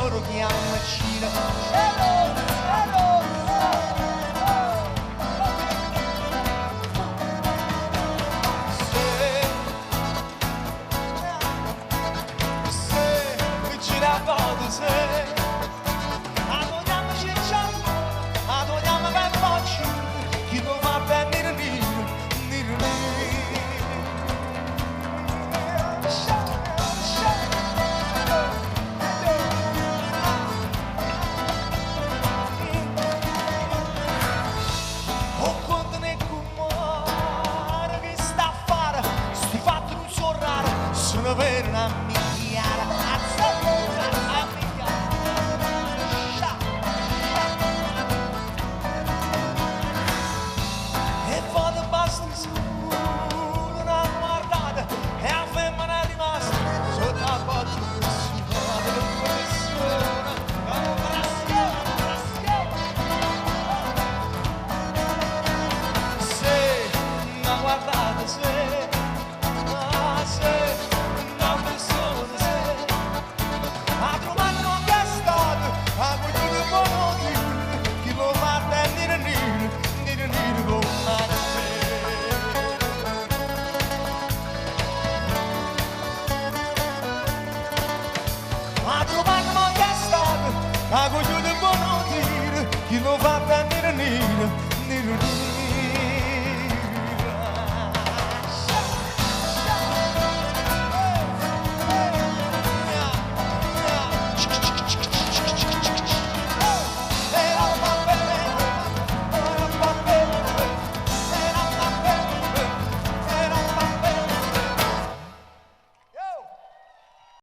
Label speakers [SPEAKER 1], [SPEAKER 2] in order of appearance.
[SPEAKER 1] solo chiama Cina. Se, se, gira a se. Adoriamo per faccio, chi non va bene nir nir O quando ne cumore che sta a fare, sti fatti non sono rari, sono per una migliara. A migliara. Scia, scia. E vado basta solo una guardata e a femmina è rimasta sotto la porta. Se una guardata, se, ah, se, una persona, se, a trovare non è stato, a quel modo, chi lo fa nir nir, nir nir con A trovare non è stato, a quel